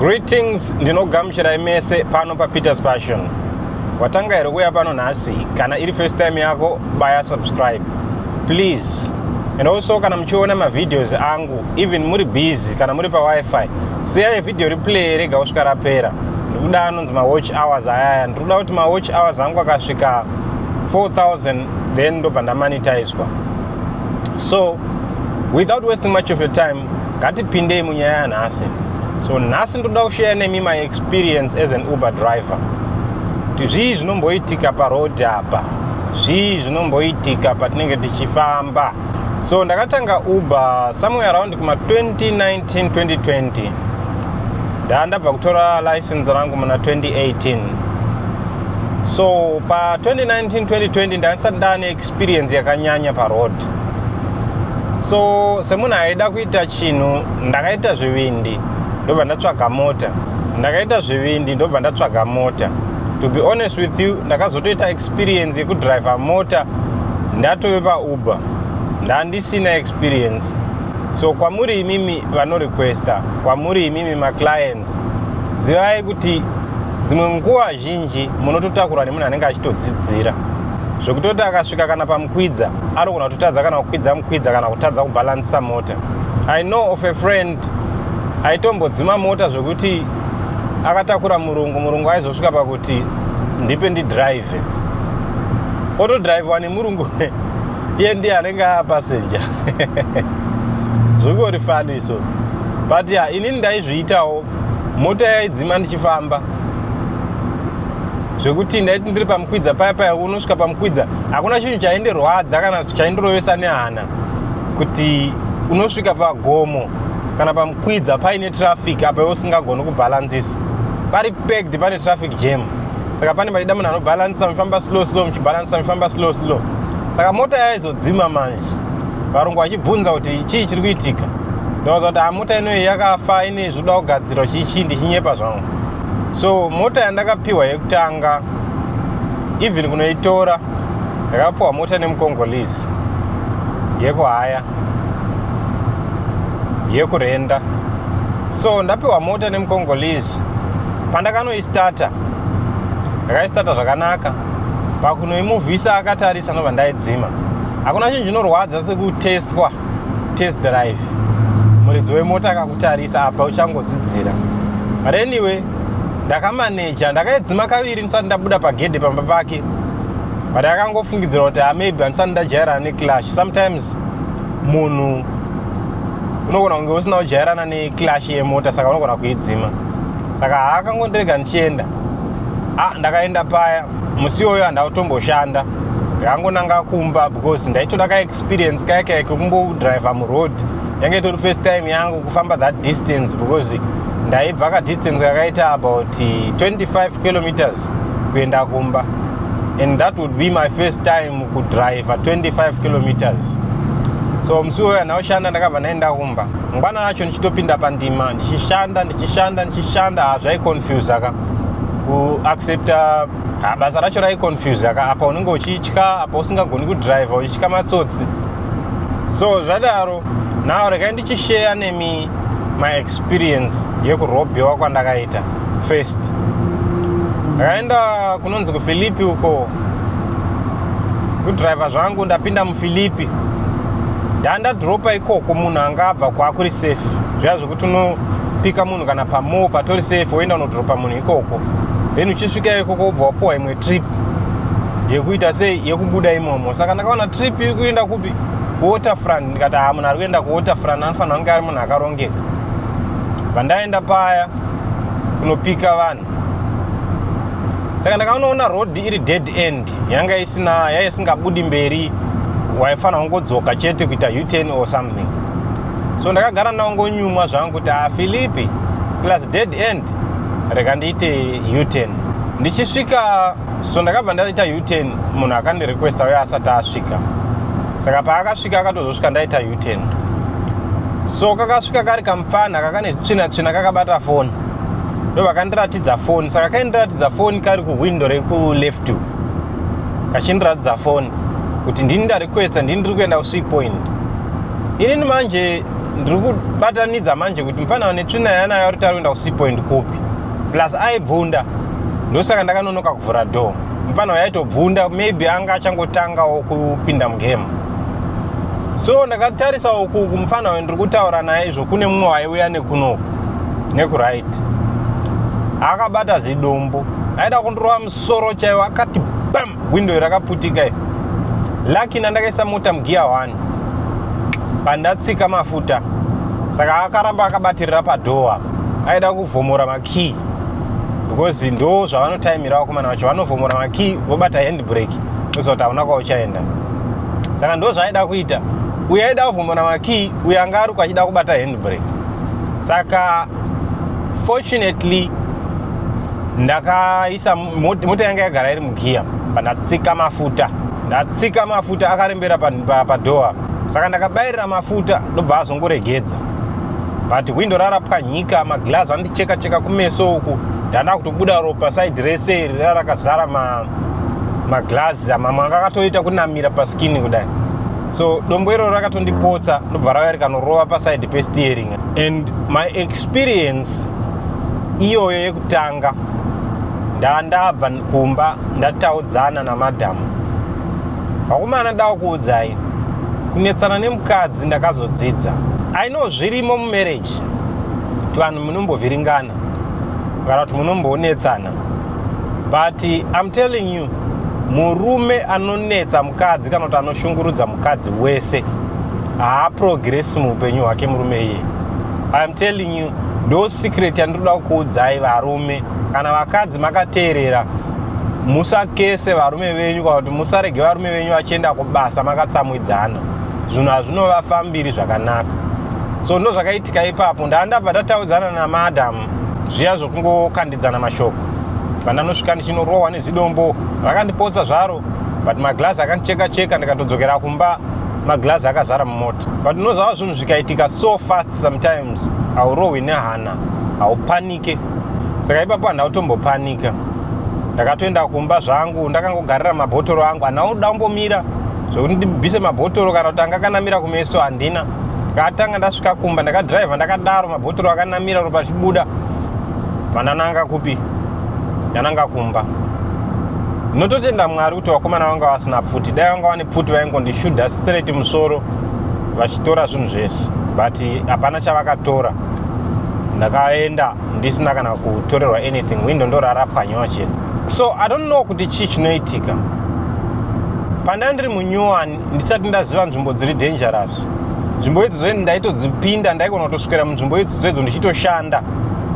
Greetings, ndinogamuchirai mese pano paPeters Passion. Watanga here kuuya pano nhasi? Kana iri first time yako, baya subscribe please. And also kana muchiona mavideos angu, even muri busy kana muri paWiFi, siyai video replay, rega kusvika rapera. Ndikuda anonzi mawatch hours ayaya. Ndikuda kuti mawatch hours angu akasvika 4000, then ndobva ndamonetizwa. So without wasting much of your time, ngatipindei munyaya yanhasi. So nhasi ndoda kushare nemi my experience as an Uber driver, kuti zvii zvinomboitika paroad apa, zvii zvinomboitika patinenge tichifamba. So ndakatanga Uber somewhere around kuma 2019 2020. Ndabva kutora license rangu muna 2018. So pa2019 2020 ndandisati ndaane experience yakanyanya paroad. So semunhu aida kuita chinhu, ndakaita zvivindi, ndobva ndatsvaga mota. Ndakaita zvivindi, ndobva ndatsvaga mota. To be honest with you, ndakazotoita experience yekudhiraivha mota ndatove paUber, ndandisina experience. So kwamuri imimi vanorequesta, kwamuri imimi maclients, zivai kuti dzimwe nguva zhinji munototakurwa nemunhu anenge achitodzidzira, zvekutoti akasvika kana pamukwidza anogona kutotadza kana kukwidza mukwidza kana kutadza kubhalansisa mota. I know of a friend aitombodzima mota zvekuti akatakura murungu. Murungu aizosvika pakuti, "Ndipe ndidhiraivhe." Otodhiraivhiwa nemurungu, iye ndiye anenge aapasenja. Zvingori funny. So but ya, inini ndaizviitawo. Mota yaidzima ndichifamba, zvekuti ndaiti ndiri pamukwidza paya paya, unosvika pamukwidza, hakuna chinhu chaindirwadza kana chaindirovesa nehana kuti unosvika pagomo kana pamukwidza paine traffic apa iwe usingagoni kubhalansisa, pari packed, pane traffic jam. Saka pane pachida munhu anobhalansisa, muchifamba slow slow, muchibhalansisa, muchifamba slow slow. Saka mota yaizodzima manje, varungu vachibvunza kuti chii chiri kuitika. Ndavaza kuti mota inoyi yakafa, ine zvoda kugadzirwa, chii chii, ndichinyepa zvangu. So mota yandakapiwa yekutanga, even kunoitora, ndakapiwa mota nemuCongolese yekuhaya, yekurenda. So ndapiwa mota nemuCongolese, pandakanoistata, ndakaistata zvakanaka. Pakunoimuvhisa akatarisa, ndobva ndaidzima. Hakuna chinhu chinorwadza sekutestwa, test drive, muridzi wemota akakutarisa apa uchangodzidzira. But anyway, ndakamaneja. Ndakaidzima kaviri ndisati ndabuda pagedhe pamba pake, but akangofungidzira kuti maybe handisati ndajairana neclutch. Sometimes munhu unogona kunge usina kujairana neclutch yemota, saka unogona kuidzima. Saka haakangondirega ndichienda. Ndakaenda paya musi iwoyo, handautomboshanda, ndakangonanga kumba because ndaitoda kaexperience kaya kaya kekumbodriva muroad. Yange itori first time yangu kufamba that distance, because ndaibva kadistance kakaita about 25 kilometers kuenda kumba, and that would be my first time kudriva 25 kilometers. So musi iwoyo handaushanda, ndakabva ndaenda kumba. Mangwana acho ndichitopinda pandima, ndichishanda, ndichishanda, ndichishanda, hazvaiconfusa ka kuaccepta basa racho, raiconfusa ka. Apa unenge uchitya, apa usingagoni kudhiraivha, uchitya matsotsi. So zvadaro, now regai ndichisheya nemi my experience yekurobhiwa kwandakaita. First ndakaenda kunonzi kuPhilippi uko kudhiraivha zvangu. Ndapinda muPhilippi, ndandadhiropa ikoko munhu anga abva kwaakuri safe, zviya zvekuti unopika munhu kana pamall patori safe, woenda unodhiropa munhu ikoko. Then uchisvika ikoko wobva wapiwa imwe trip yekuita sei, yekubuda imomo. Saka ndakaona trip iri kuenda kupi? Waterfront. Ndikati, "Ha, munhu ari kuenda kuWaterfront anofanira kunge ari munhu akarongeka." Bva paya kunopika vanhu. Saka ndakanoona road iri dead end, yanga isina, yaiva isingabudi mberi, waifanira kungodzoka chete kuita U-turn or something. So ndakagara ndangonyumwa zvangu kuti, "A, Philippi plus dead end, rega ndiite U-turn." Ndichisvika, so ndakabva ndaita U-turn, munhu akandirequesta uye asati asvika. Saka paakasvika, akatozosvika ndaita U-turn. So kakasvika kari kamupfana kakane tsvina tsvina, kakabata foni, ndo vakandiratidza foni. Saka kaindiratidza foni kari kuhwindo rekuleft, kachindiratidza foni kuti ndini ndarequesta, ndini ndiri kuenda kuSea Point. Inini manje Ndiri kubatanidza manje kuti mufana netsvina yanayo ari tari kuenda kuSea Point kupi? Plus aibvunda, ndosaka ndakanonoka kuvhura door. Mufana yaitobvunda, maybe anga achangotangawo kupinda mugame. So ndakatarisa uku kumufana uyu ndiri kutaura naye izvo, kune mumwe waiuya nekunoku nekuright, akabata zidombo, aida kundirova musoro chaiwo. Akati bam, window rakaputika. Lucky ndakaisa mota mugiya 1 pandatsika mafuta, saka akaramba akabatirira padoor. Aida kuvhomora makey because ndo zvavanotaimira vakomana vacho, vanovhomora makey, vobata handbrake, voziva kuti hauna kwauchaenda. Saka ndo zvaaida kuita. Uyo aida kuvhomora makey, uyo anga ari achida kubata handbrake. Saka fortunately ndakaisa mota yanga yagara iri mugiya. Pandatsika mafuta, ndatsika mafuta, akarembera padoor, saka ndakabayirira mafuta, ndobva azongoregedza. But window rarapwanyika, maglass andicheka cheka kumeso uku, ndanda kutobuda ropa. Side rese iri rara rakazara maglass, mamwe anga akatoita kunamira paskin kudai. So dombo iroro rakatondipotsa, ndobva rauya rikanorova paside pesteering. And my experience iyoyo yekutanga, ndandabva kumba ndataudzana namadhamu. Vakomana, ndawo kuudzai, kunetsana nemukadzi ndakazodzidza. I know zvirimo mumarriage kuti vanhu munombovhiringana kana kuti munombonetsana, but I'm telling you, murume anonetsa mukadzi kana kuti anoshungurudza mukadzi wese haaprogress muupenyu hwake murume iye. I am telling you, ndo secret yandinoda kukuudzai varume. Kana vakadzi makateerera, musakese varume venyu kana kuti musarege varume venyu vachienda kubasa makatsamwidzana. Zvinhu hazvinovafambiri zvakanaka. So ndo zvakaitika ipapo. Ndandabva tataudzana namadam zviya zvokungokandidzana mashoko. Pandanosvika ndichinorohwa nezidombo, rakandipotsa zvaro, but maglass akandicheka cheka. Ndikatodzokera kumba maglass akazara mumota. But unoziva, zvinhu zvikaitika so fast, sometimes haurohwi nehana, haupanike. Saka ipapo handautombopanika. Ndakatoenda kumba zvangu, ndakangogarira mabhotoro angu. Handina kuda kumbomira zvokuti ndibvise mabhotoro kana kuti anga akanamira kumeso, handina. Ndakatanga ndasvika kumba, ndakadhiraivha ndakadaro, mabhotoro akanamira, ropa richibuda. Pandananga kupi? Ndananga kumba. Ndinototenda Mwari kuti vakomana vanga vasina pfuti. Dai vanga vane pfuti, vaingondishudha straight musoro vachitora zvinhu zvese, but hapana chavakatora. Ndakaenda ndisina kana kutorerwa anything. Window ndorarapwanyiwa chete. So I don't know kuti chii chinoitika. Pandanga ndiri munyowani, ndisati ndaziva nzvimbo dziri dangerous, nzvimbo idzodzo ndaitodzipinda, ndaigona kutoswera munzvimbo idzodzo idzo ndichitoshanda.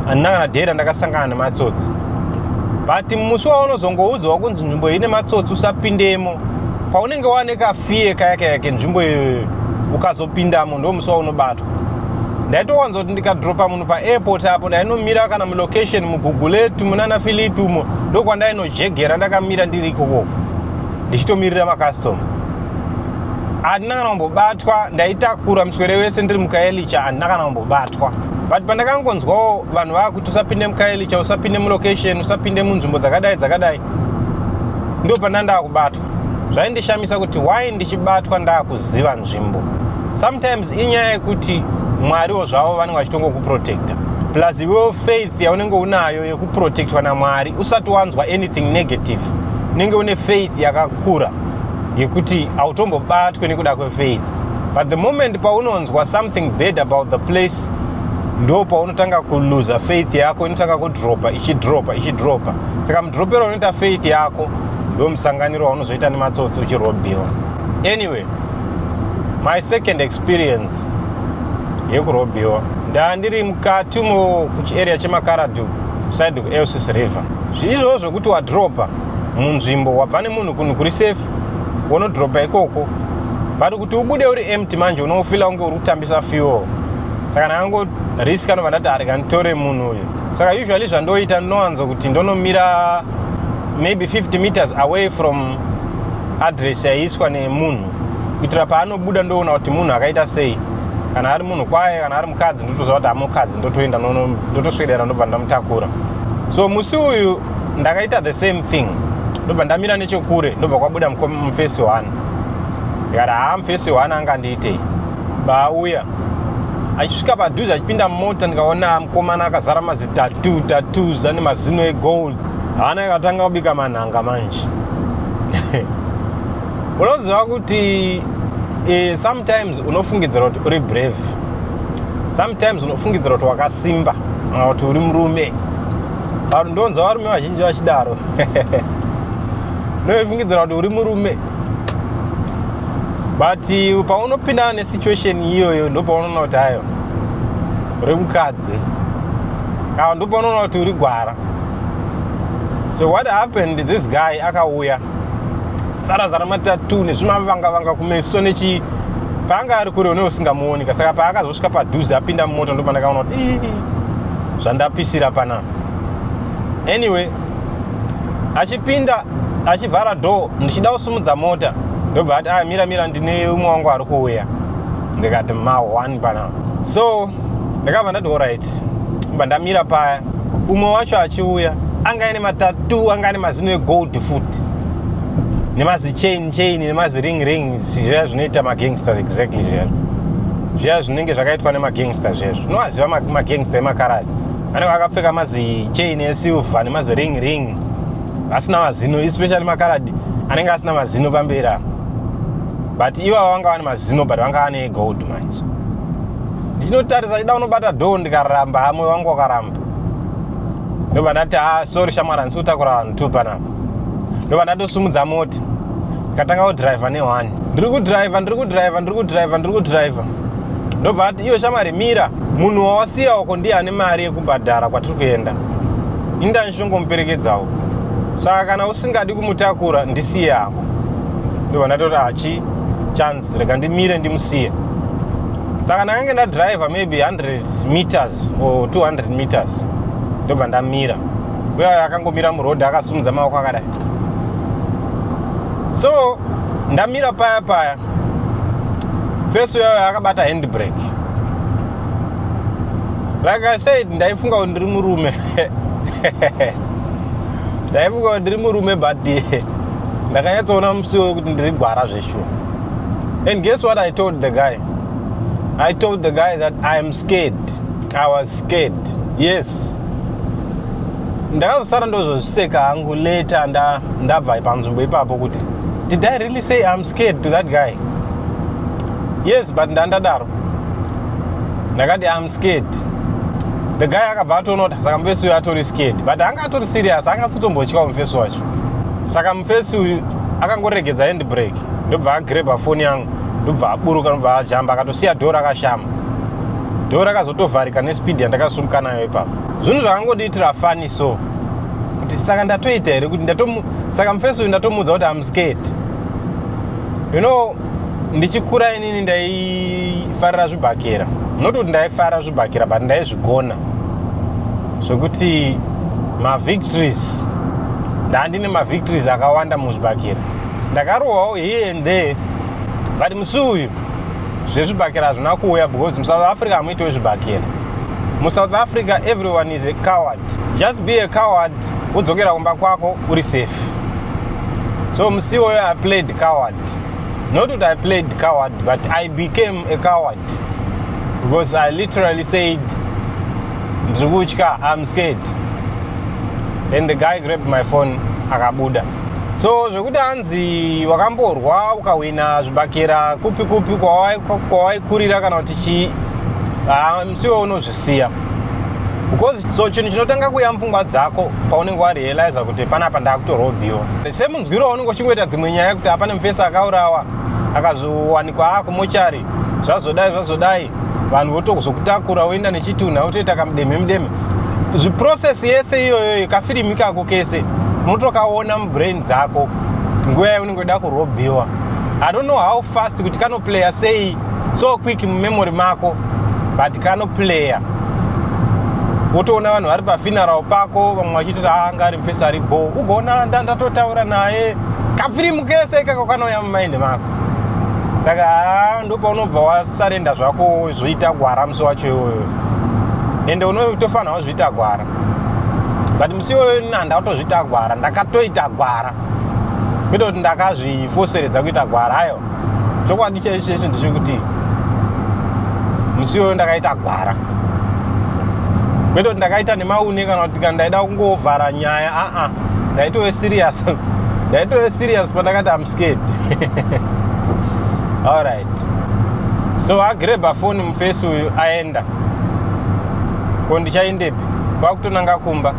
Handina kana dhera ndakasangana nematsotsi. But musi waunozongoudzwa kunzi nzvimbo ine matsotsi, usapindemo, paunenge wane kafear kaya kaya kenzvimbo iyoyo, ukazopindamo, ndo musi waunobatwa. Ndaitowanza kuti ndikadropa munhu paairport apo, ndainomira kana mulocation muGugulethu, munana Philippi umo, ndokwandainojegera ndakamira ndiri ikoko ndichitomirira macustomer. Handina kana kumbobatwa. Ndaitakura muswere wese ndiri muKhayelitsha, handina kana kumbobatwa. But pandakangonzwawo vanhu vakuti usapinde muKhayelitsha, usapinde mulocation, usapinde munzvimbo dzakadai dzakadai, ndo pandandaa kubatwa. Zvaindishamisa kuti why ndichibatwa ndaakuziva nzvimbo. Sometimes inyaya yekuti Mwariwo zvavo vanenge vachitongokuprotecta, plus iwewo faith yaunenge unayo yekuprotectwa naMwari. Usati wanzwa anything negative, unenge une faith yakakura yekuti hautombobatwe nekuda kwefaith. But the moment paunonzwa something bad about the place, ndo paunotanga kuluza faith yako, inotanga kudropa, ichidropa, ichidropa. Saka mudropero unoita faith yako ndo musanganiro waunozoita nematsotsi uchirobhiwa. Anyway, my second experience yekurobhiwa, ndandiri mukati umo kuchiarea chemaKaraduk, side kuElsies River. Zviizvozvo zvokuti wadropa munzvimbo, wabva nemunhu kunhu kuri safe, wonodropa ikoko, but kuti ubude uri empty manje, unofeela kunge uri kutambisa fuel. Saka ndakangoriska, ndobva ndati arega nditore munhu uyu. Saka usually zvandoita, ndinowanzo kuti ndonomira maybe 50 meters away from address yaiiswa nemunhu, kuitira paanobuda ndoona kuti munhu akaita sei. Kana ari munhu kwaye, kana ari mukadzi, ndotoziva kuti amukadzi, ndotoenda, ndotoswedera, ndobva ndamutakura. So musi uyu ndakaita the same thing. Ndobva ndamira nechekure, ndobva kwabuda mufesi 1. Ndikati, "Haa, mufesi 1 angandiitei?" Bauya. Achisvika padhuze, achipinda mumota, ndikaona mukomana akazara mazitattoo tattoos, ane mazino egold. Haana akatanga kubika manhanga. Manje unoziva kuti sometimes unofungidzira kuti uri brave, sometimes unofungidzira kuti wakasimba kana kuti uri murume. Ndonzwa varume vazhinji vachidaro, unofungidzira kuti uri murume, but paunopindana nesituation iyoyo, ndo paunoona kuti ayo uri mukadzi, kana ndo paunoona kuti uri gwara. So what happened, this guy akauya sarazara matattoo nezvimavanga-vanga kumeso nechi. Paanga ari kure une usingamuonika, saka paakazosvika padhuze, apinda mumota, ndo pandakaona kuti ii, zvandapisira panapa. Anyway, achipinda, achivhara door, ndichida kusumudza mota, ndobva ati, "Aya, mira, mira, ndine umwe wangu ari kuuya." Ndikati, "Ma1 panapa." So ndakabva ndati, "Alright." Bva ndamira paya. Umwe wacho achiuya, anga aine matattoo, anga ane mazino egold futi, nemazichain chain, nemaziring ring, zviya zvinoita magangsters exactly, zviya zviya zvinenge zvakaitwa nemagangster zvezvo. Unovaziva magangster emakaradi, anenge akapfeka mazichain esilver nemaziring ring, asina mazino, especially makaradi anenge asina mazino pamberi apa, but ivava vanga vane mazino, but vanga vane gold. Manje ndichinotarisa, chida unobata door, ndikaramba. Hamwe wangu wakaramba. Ndobva ndati, "Ha, sorry shamwari, handisi kutakura vanhu tu panapa." Ndobva ndatosumudza mota, ndikatanga kudhiraivha ne1. Ndiri kudhiraivha, ndiri kudhiraivha, ndiri kudhiraivha, ndiri kudhiraivha, ndobva ati, "Iwe shamwari, mira. Munhu wawasiya uko ndiye ane mari yekubhadhara kwatiri kuenda. Inda ndichongomuperekedzawo, saka kana usingadi kumutakura, ndisiye hako." Ndobva ndatoti, "Hachi chance, rega ndimire ndimusiye." Saka ndakange ndadhiraivha maybe 100 meters or 200 meters, ndobva ndamira. Uya akangomira murodhi, akasumudza maoko akadai. So ndamira paya paya, fesi uyayo akabata handbrake. Like I said, ndaifunga kuti ndiri murume, ndaifunga kuti ndiri murume, but ndakanyatsoona musi wekuti ndiri gwara zveshuwa. And guess what I told the guy? I told the guy that I am scared. I was scared, yes. Ndakazosara ndozozviseka hangu later ndabva panzvimbo ipapo kuti, did I really say I'm scared to that guy? Yes, but ndandadaro, ndakati, "I'm scared." The guy akabva atoona kuti saka mufesi uyu atori scared, but anga atori serious, anga asitombotyawo mufesi wacho. Saka mufesi uyu akangoregedza handbrake, ndobva agrebha foni yangu, ndobva aburuka, ndobva ajamba, akatosiya door rakashama. Door rakazotovharika nespeed yandakasumuka nayo ipapo. Zvinhu zvakangondiitira funny, so kuti saka ndatoita here kuti saka mufesi uyu ndatomuudza kuti I'm scared. Ndichikura inini ndaifarira zvibhakera, not kuti ndaifarira zvibhakera, but ndaizvigona zvekuti mavictories, ndandine mavictories akawanda muzvibhakera. Ndakarohwawo here and there, but musi uyu zvezvibhakera hazvina kuuya, because muSouth Africa hamuitiwo zvibhakera. MuSouth Africa everyone is a coward. Just be a coward, wodzokera kumba kwako uri safe. So musi iwoyo I played coward. Not that I played coward, but I became a coward, because I literally said, "Ndiri kutya, I'm scared." Then the guy grabbed my phone, akabuda. So zvekuti hanzi wakamborwa ukahwina zvibhakera kupi kupi kwawaikurira kana kuti chii, musiwo unozvisiya, because so chinhu chinotanga kuuya mupfungwa dzako paunenge warealiza kuti panapa ndakutorobhiwa, semunzwiro waunenge uchingoita dzimwe nyaya kuti hapane mufesi akaurawa, akazowanikwa akumochari, zvazodai zvazodai, vanhu votozokutakura, woenda nechitunha, wotoita kamudemhe mudemhe. Zviprocess yese iyoyo, kafirimu kako kese unotokaona mubrain dzako nguva yaunenge uda kurobhiwa. I don't know how fast kuti kanoplaya sei so quick mumemory mako, but kanoplaya. Wotoona vanhu vari pafuneral pako, vamwe vachitoti, "Anga ari mufesi ari bo." Ugoona ndatotaura naye. Kafirimu kese ikako kanouya mumind mako. Saka haa, ndopaunobva wasurrender zvako, zvoita gwara musi wacho iwoyo, ende unotofanira kuzviita gwara. But musi iwoyo handakutozviita gwara, ndakatoita gwara, kwete kuti ndakazvifoseredza kuita gwara. Ayo, chokwadi chaicho chaicho ndechekuti Musi iyoyo ndakaita gwara, kwete kuti ndakaita nemaune kana kuti kana ndaida kungovhara nyaya. Aa, ndaitove serious, ndaitove serious pandakati am scared. Alright, so agrabha foni mufesi uyu, aenda. Ko ndichaendepi? Kwakutonanga kumba.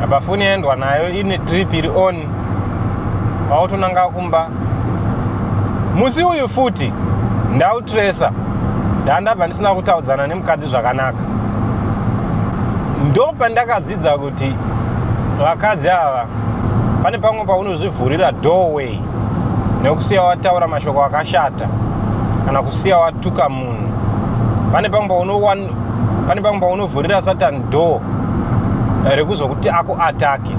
Apa foni yaendwa nayo, ine trip iri on, kwakutonanga kumba. Musi uyu futi ndautresa, ndandabva ndisina kutaudzana nemukadzi zvakanaka. Ndo pandakadzidza kuti vakadzi ava, pane pamwe paunozvivhurira doorway nekusiya wataura mashoko akashata kana kusiya watuka munhu. Pane pamwe paunovhurira Satan door rekuzokuti akuatake.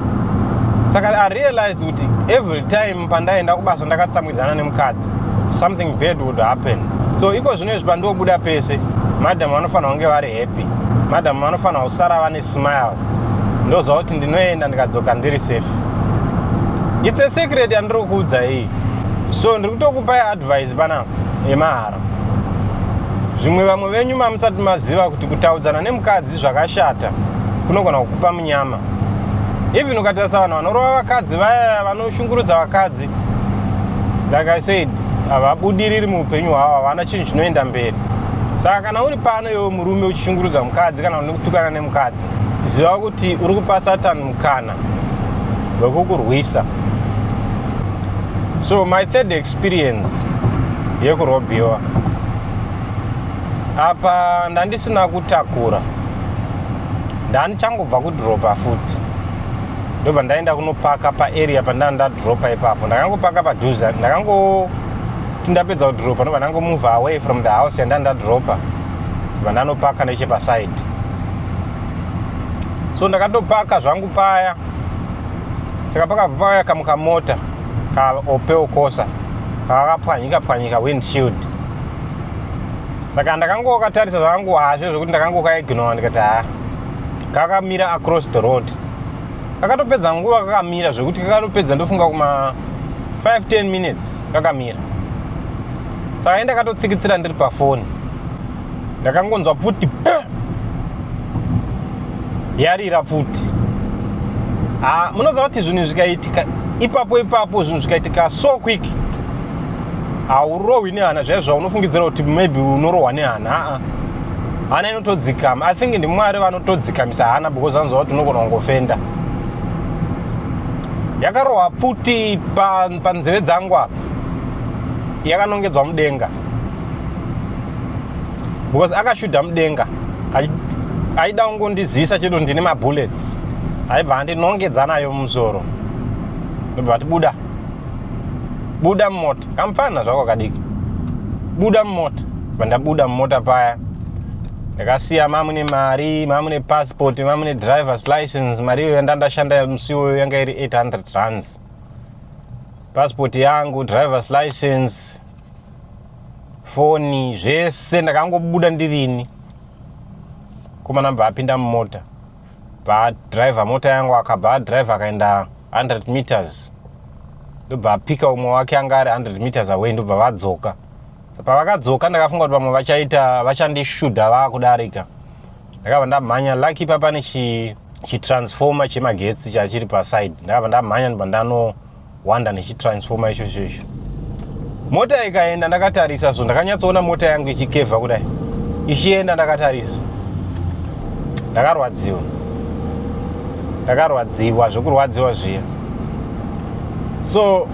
Saka I realize kuti every time pandaenda kubasa ndakatsamwidzana nemukadzi, something bad would happen. So iko zvino izvi pandobuda pese, madam vanofanira kunge vari happy, madam vanofanira kusara vane smile. Ndoziva kuti ndinoenda, ndikadzoka ndiri safe. It's a secret yandiri kuudza iyi. So ndiri kutokupai advice panapa yemahara. Zvimwe vamwe venyu mamusati maziva kuti kutaudzana nemukadzi zvakashata kunogona kukupa munyama. Even ukatarisa vanhu vanorova vakadzi vaya, vanoshungurudza vakadzi, like I said, havabudiriri muupenyu hwavo, havana chinhu chinoenda mberi. Saka kana uri pano iwe murume uchishungurudza mukadzi kana nekutukana nemukadzi, ziva kuti uri kupa Satan mukana wekukurwisa. So my third experience yekurobhiwa, apa ndandisina kutakura, ndandichangobva kudropa futi. Ndobva ndaenda kunopaka paarea pandanga ndadropa ipapo. Ndakangopaka padhuze. Ndakangoti ndapedza kudropa, ndobva ndangomove away from the house yandanga ndadropa, ndobva ndanopaka nechepaside. So ndakatopaka zvangu paya. Saka pakabva pauya kamwe kamota kaOpel Corsa, kakapwanyika pwanyika windshield. Saka ndakangokatarisa zvangu hazvo zvekuti ndakangokaignora, ndikati ha, kakamira across the road. Kakatopedza nguva kakamira, zvekuti kakatopedza, ndofunga kuma 5 10 minutes kakamira. Saka indakatotsikitsira ndiri pafoni, ndakangonzwa pfuti yarira pfuti. Ha, munoziva kuti zvinhu zvikaitika ipapo ipapo, zvinhu zvikaitika so quick, haurohwi nehana zviya zvaunofungidzira kuti maybe unorohwa nehana. Aa, hana inotodzikama. I think ndiMwari vanotodzikamisa hana because vanozova kuti unogona kungofenda. Yakarohwa pfuti panzeve dzangu apa, yakanongedzwa mudenga because akashudha mudenga, aida kungondizivisa chete ndine mabullets. Aibva andinongedza nayo mumusoro, ndobva ati, "Buda, buda mumota." Kamufana zvako kadiki. "Buda mumota." Bva ndabuda mumota paya. Ndakasiya mamune mari, mamune passport, mamune drivers license. Mari iyoyo yandandashanda musi iwoyo yanga iri 800 rands. Passport yangu, drivers license, foni, zvese. Ndakangobuda ndirini. Komana bva apinda mumota, bva mota yangu, akabva adrive, akaenda 100 meters, ndobva apika umwe wake anga ari 100 meters away, ndobva vadzoka. Pavakadzoka ndakafunga kuti vamwe vachaita vachandishudha vaakudarika. Ndakabva ndamhanya. Lucky pa pane chitransformer chemagetsi chachiri paside. Ndakabva ndamhanya, ndobva ndanowanda nechitransformer ichocho icho. Mota ikaenda ndakatarisa. So ndakanyatsoona mota yangu ichikevha kudai, ichienda ndakatarisa. Ndakarwadziwa, ndakarwadziwa zvokurwadziwa zviya. So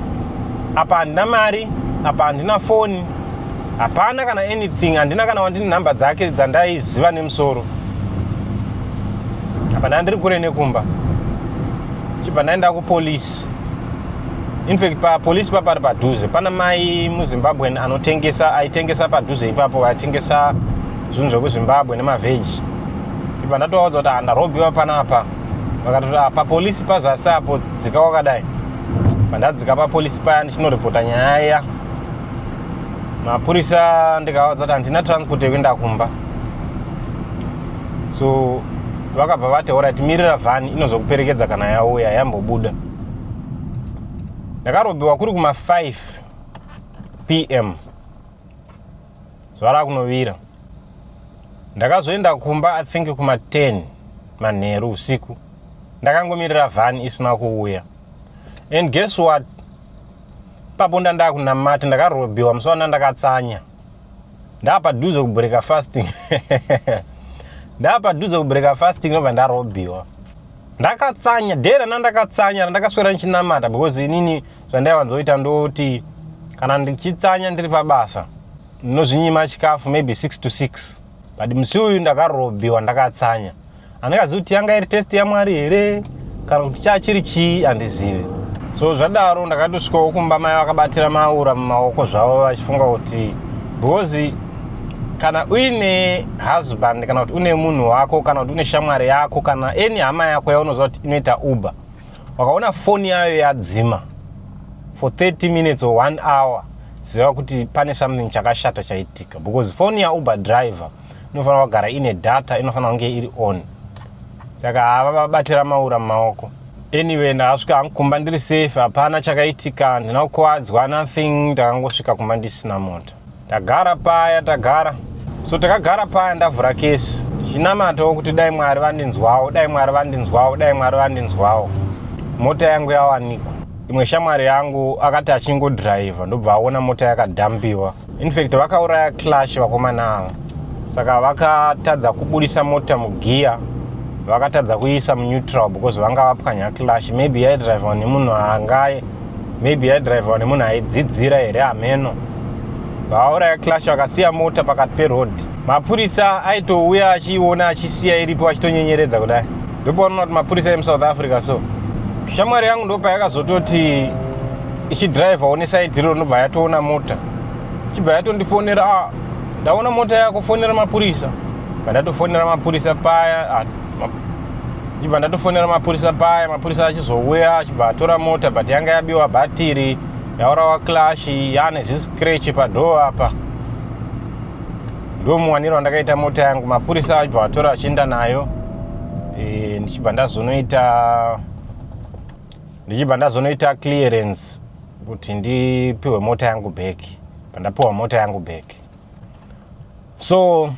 apa handina mari, apa handina foni, hapana kana anything, handina kana wandine nhamba dzake dzandaiziva nemusoro. Apa ndandiri kure nekumba. Chibva ndaenda kupolisi. In fact, papolisi papari padhuze pana mai muZimbabwean anotengesa, aitengesa padhuze ipapo, aitengesa zvinhu zvekuZimbabwe nemavheji. Ibva ndatovaudza kuti handarobhiwa panapa. Vakatoti, "Ah, papolisi pazasi apo, dzika wakadai." Pandadzika papolisi paya ndichinoripota nyaya iya, mapurisa ndikavaudza kuti handina transport yekuenda kumba. So vakabva vati, "Alright, mirira vhani inozokuperekedza kana yauya." Yambobuda. Ndakarobiwa kuri kuma 5 p.m., zuva rakunovira. Ndakazoenda kumba, I think kuma 10 manheru usiku. Ndakangomirira vhani isina kuuya. And guess what? Papo ndandakunamata, ndakarobhiwa musi wana ndakatsanya. Ndapadhuze kubreaka fasting, ndapadhuze kubreaka fasting, ndobva ndarobhiwa. Ndakatsanya dhera nandakatsanya randakaswera ndichinamata, because inini zvandaiwanzoita, ndoti kana ndichitsanya ndiri pabasa, ndinozvinyima chikafu maybe 6 to 6, but musi uyu ndakarobhiwa ndakatsanya. Handingazivi kuti yanga iri test yaMwari here kana kuti chachiri chii, handizivi. So zvadaro, ndakatosvikawo kumba, mai vakabatira maura mumaoko zvavo, vachifunga kuti, because kana uine husband, kana kuti une munhu wako, kana kuti une shamwari yako, kana any hama yako yaunoziva kuti inoita Uber, wakaona foni yayo yadzima for 30 minutes or 1 hour, ziva kuti pane something chakashata chaitika, because foni yaUber driver inofanira kugara ine data, inofanira kunge iri on. Saka hava vabatira maura mumaoko. Anyway, ndakasvika hangu kumba ndiri safe, hapana chakaitika, handina kukuvadzwa, nothing. Ndakangosvika kumba ndisina mota. Tagara paya, tagara, so takagara paya, ndavhura kesi, ndichinamatawo kuti dai Mwari vandinzwawo, dai Mwari vandinzwawo, dai Mwari vandinzwawo, mota yangu yawanikwa. Imwe shamwari yangu akati achingodhiraivha, ndobva aona mota yakadhambiwa. In fact, vakauraya clutch vakomana ava, saka vakatadza kubudisa mota mugiya, vakatadza kuisa muneutral because vanga vapwanya clutch. Maybe yaidhiraivhwa nemunhu anga, maybe yaidhiraivhwa nemunhu aidzidzira here, hameno. Vauraya clutch, vakasiya mota pakati peroad. Mapurisa aitouya achiiona, achisiya iripo, achitonyenyeredza kudai. Ndopaonoona kuti mapurisa emuSouth Africa. So shamwari yangu ndopayakazototi ichidhiraivhawo neside iro, ndobva yatoona mota, ichibva yatondifonera, "Ah, ndaona mota yako, fonera mapurisa." Bva ndatofonera mapurisa paya. Ah, ndibva ndatofonera mapurisa paya. Mapurisa achizouya, achibva atora mota, but yanga yabiwa bhatiri, yaurawa clutch, yaane ziscratch padoor apa. Ndo muwaniro wandakaita mota yangu. Mapurisa achibva atora, achienda nayo. Ndichibva ndazonoita clearance kuti ndipiwe mota yangu back. Pandapiwa mota yangu back. So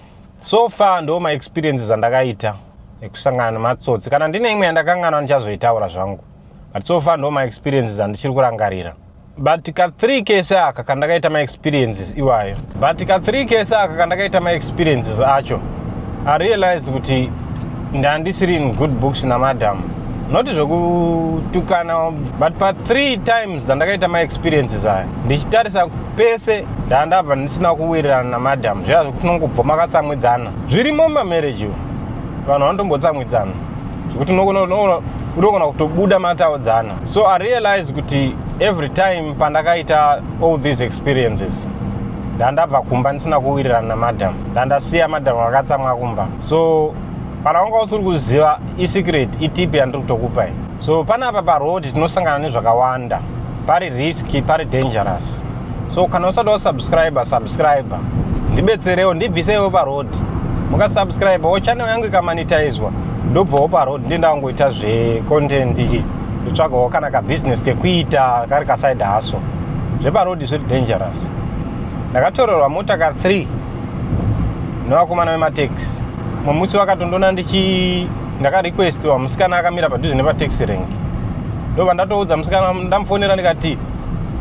far ndo maexperiences andakaita ekusangana nematsotsi. Kana ndine imwe yandakanganwa, ndichazoitaura zvangu, but so far ndo maexperiences andichiri kurangarira. But ka3 kese aka kandakaita maexperiences iwayo, but ka3 kese aka kandakaita maexperiences acho, I realized kuti ndandisiri in good books namadam. Not zvekutukana, but pa3 times dzandakaita maexperiences aya, ndichitarisa pese ndandabva ndisina kuwirirana namadam. Zviya zvekuti tinongobva makatsamwidzana, zvirimo mumamarriage, vanhu vanotombotsamwidzana zvekuti unogona kutobuda mataudzana. So I realize kuti every time pandakaita all these experiences, ndandabva kumba ndisina kuwirirana namadam, ndandasiya madam vakatsamwa kumba. So kana wanga usiri kuziva, isecret, itip yandiri kutokupai. So panapa paroad tinosangana nezvakawanda, pari risky, pari dangerous. So kana usati wasubscribe, subscribe, ndibetserewo, ndibvisewo paroad. Mukasubscribe, channel yangu ikamonetizwa, ndobvawo paroad, ndindangoita zvecontent, ndotsvagawo kana kabusiness kekuita kari kaside hustle. Zveparoad zviri dangerous. Ndakatorerwa mota ka3 nevakomana vemataxi. Mumwe musi vakatondona ndichi ndakarequestiwa musikana akamira padhuze nepataxi rank. Ndobva ndatoudza musikana, ndamufonera, ndikati,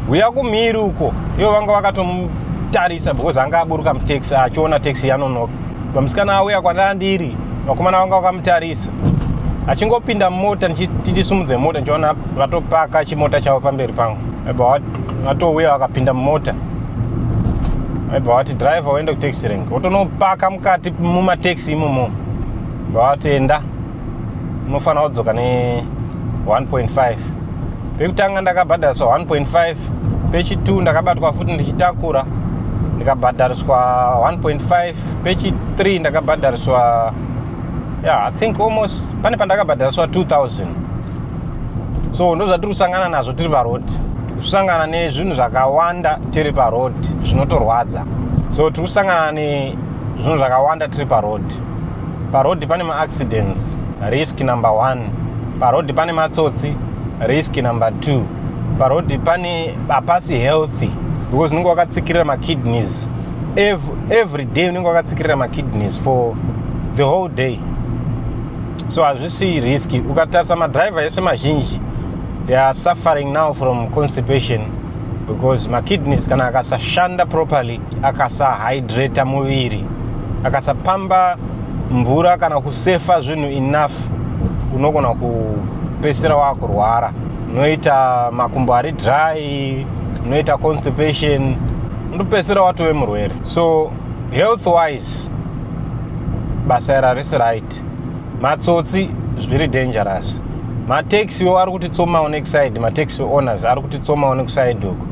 "Uya kumhiri uko." Ivo vanga vakatomutarisa because anga aburuka mutaxi achiona taxi yanonoka. Pamusikana auya kwandandiri, vakomana vanga vakamutarisa. Achingopinda mumota, tichisumudze mota, ndichiona vatopaka chimota chavo pamberi pangu. Vabva vatouya, vakapinda mumota, vaibva vati, "Driver, uende kutaxi rank." Votonopaka mukati mumataxi imomo. Bva vati, "Enda, unofanira kudzoka ne1.5." Pekutanga ndakabhadhariswa 1.5, pechi2 ndakabatwa futi ndichitakura, ndikabhadhariswa 1.5, pechi3 ndakabhadhariswa, yeah, I think almost pane pandakabhadhariswa 2000. So ndo zvatiri kusangana nazvo tiri paroad. Kusangana nezvinhu zvakawanda tiri paroad zvinotorwadza. So tiri kusangana nezvinhu zvakawanda tiri paroad. Paroad pane maaccidents, risk number one. Paroad pane matsotsi, risk number two. Paroad pane hapasi healthy because unenge wakatsikirira makidneys. Every day unenge wakatsikirira makidneys for the whole day, so hazvisi risky. Ukatarisa madriver ese mazhinji, they are suffering now from constipation because makidneys kana akasashanda properly, akasahydrata muviri, akasapamba mvura kana kusefa zvinhu enough, unogona kupedzisira wakurwara. Unoita makumbo ari dry, unoita constipation, unotopedzisira watove murwere. So health wise, basa iri harisi right. Matsotsi, zviri dangerous. Matexiwo ari kutitsomawo nekuside, mataxi owners ari kutitsomawo nekuside uko.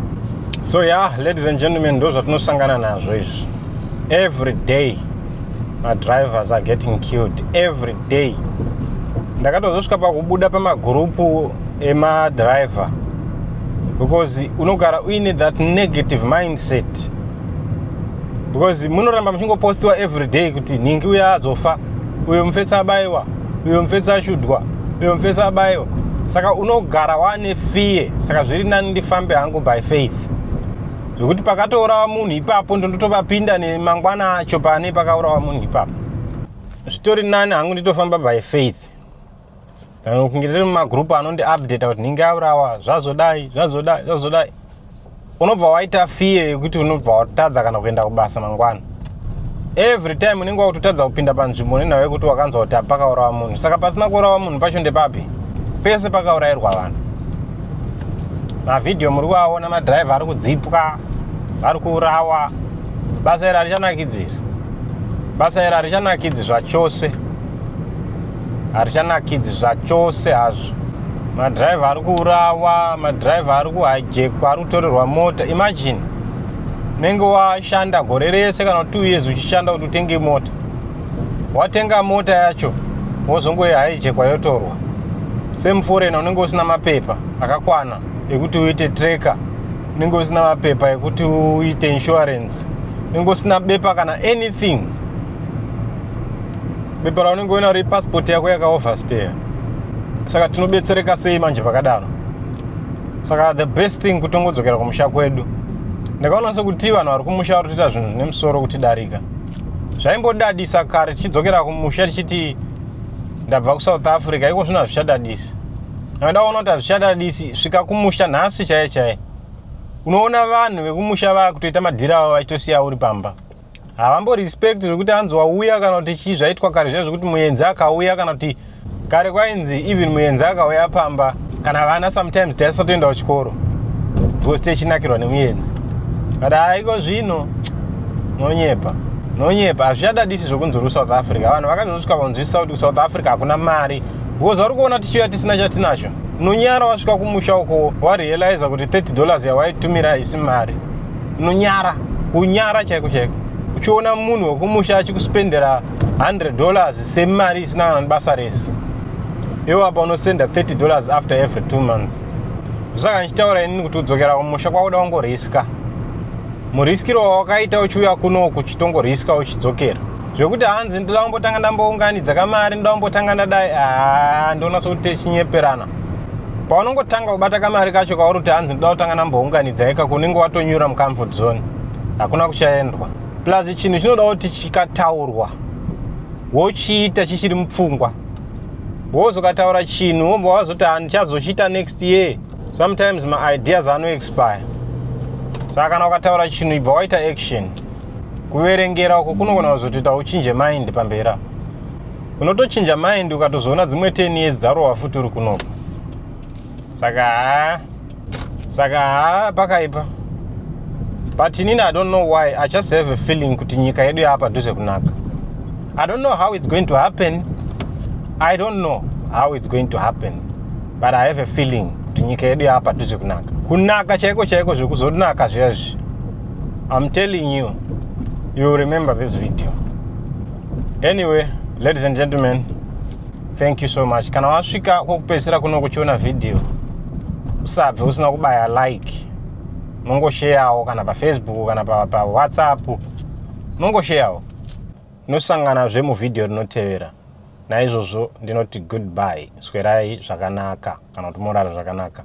So yeah, ladies and gentlemen, ndo zvatinosangana nazvo izvi every day. Madrivers are getting killed every day. Ndakatozosvika pakubuda pamagurupu emadriver because unogara uine that negative mindset, because munoramba muchingopostiwa every day kuti nhingi uya azofa, uyo mufetsi abayiwa, uyo mufetsi ashudwa, uyo mufetsi abayiwa. Saka unogara wane fear. Saka zviri nani ndifambe hangu by faith, zvekuti pakatourawa munhu ipapo, ndondotovapinda nemangwana acho pane pakaurawa munhu ipapo. Zvitori nani hangu nditofamba by faith than kunge ndiri mumagurupu anondiupdata kuti nhingi aurawa, zvazodai, zvazodai, zvazodai. Unobva waita fear yekuti unobva watadza kana kuenda kubasa mangwana. Every time unenge wakutotadza kupinda panzvimbo nenhau yekuti wakanzwa kuti pakaurawa munhu. Saka pasina kuurawa munhu pacho ndepapi? Pese pakaurayirwa vanhu. Mavhidhiyo muri kuaona, madhiraivha ari kudzipwa, vari kuurawa. Basa iri harichanakidzi iri. Basa iri harichanakidzi zvachose, harichanakidzi zvachose hazvo. Madhiraivha ari kuurawa, madhiraivha ari kuhijackwa, ari kutorerwa mota. Imagine unenge washanda gore rese kana 2 years uchishanda kuti utenge mota. Watenga mota yacho, wozongoihijackwa, yotorwa. Semuforeigner unenge usina mapepa akakwana ekuti uite tracker, unenge usina mapepa ekuti uite insurance, unenge usina bepa kana anything. Bepa raunenge uina uri passport yako yakaoverstay. Saka tinobetsereka sei manje pakadaro? Saka the best thing kutongodzokera kumusha kwedu. Ndakaona sekuti vanhu vari kumusha vari kutoita zvinhu zvine musoro kutidarika. Zvaimbodadisa kare tichidzokera kumusha tichiti ndabva kuSouth Africa. Iko zvino hazvichadadisi. Ndaona kuti hazvichadadisi. Svika kumusha nhasi chaiye chaiye, unoona vanhu vekumusha vakutoita madhiri avo vachitosiya uri pamba. Havamborespect zvekuti hanzi wauya kana kuti chii. Zvaitwa kare zviya zvekuti muenzi akauya, kana kuti kare kwainzi even muenzi akauya pamba, kana vana sometimes taisatoenda kuchikoro because techinakirwa nemuenzi. But haiko zvino, nonyepa, nonyepa. Hazvichadadisi zvokunzi uri kuSouth Africa. Vanhu vakazosvika vanzwisisa kuti kuSouth Africa hakuna mari because vari kuona tichiuya tisina chatinacho. Unonyara wasvika kumusha uko, warealiza kuti $30 yawaitumira haisi mari. Unonyara, kunyara chaiko chaiko, uchiona munhu wekumusha achikuspendera $100 semari isina kana basa rese. Iwo apa unosenda $30 after every 2 months. Saka ndichitaura inini kuti kudzokera kumusha kwakuda kungoriska muriskiro wawakaita uchiuya kunoku, uchitongoriska uchidzokera. Zvekuti hanzi ndoda kumbotanga ndambounganidza kamari, ndoda kumbotanga ndadai, haa, ndoona sokuti tichinyeperana. Paunongotanga kubata kamari kacho kauri kuti hanzi ndoda kutanga ndambounganidza ikako, unenge watonyura mucomfort zone, hakuna kuchaendwa. Plus chinhu chinoda kuti chikataurwa wochiita chichiri mupfungwa. Wozokataura chinhu, wobva wazoti handichazochiita next year. Sometimes maideas anoexpire. Saka kana ukataura chinhu, ibva waita action. Kuverengera uko kunogona kuzotoita uchinje mind pamberi apa. Unotochinja mind ukatozoona dzimwe 10 years dzarohwa futi uri kunoko. Saka haa, pakaipa. But inini, I don't know why, I just have a feeling kuti nyika yedu yava padhuze kunaka. I don't know how it's going to happen. I don't know how it's going to happen, but I have a feeling kuti nyika yedu yava padhuze kunaka, kunaka chaiko chaiko, zvekuzonaka zvezvi. I'm telling you, you remember this video. Anyway, ladies and gentlemen, thank you so much. Kana wasvika kwokupedzisira kuno kuchiona video, usabve usina kubaya like. Unongosheyawo kana paFacebook kana paWhatsApp, unongosheyawo. Tinosanganazve muvhidhiyo rinotevera. Naizvozvo ndinoti goodbye, swerai zvakanaka kana kuti morara zvakanaka.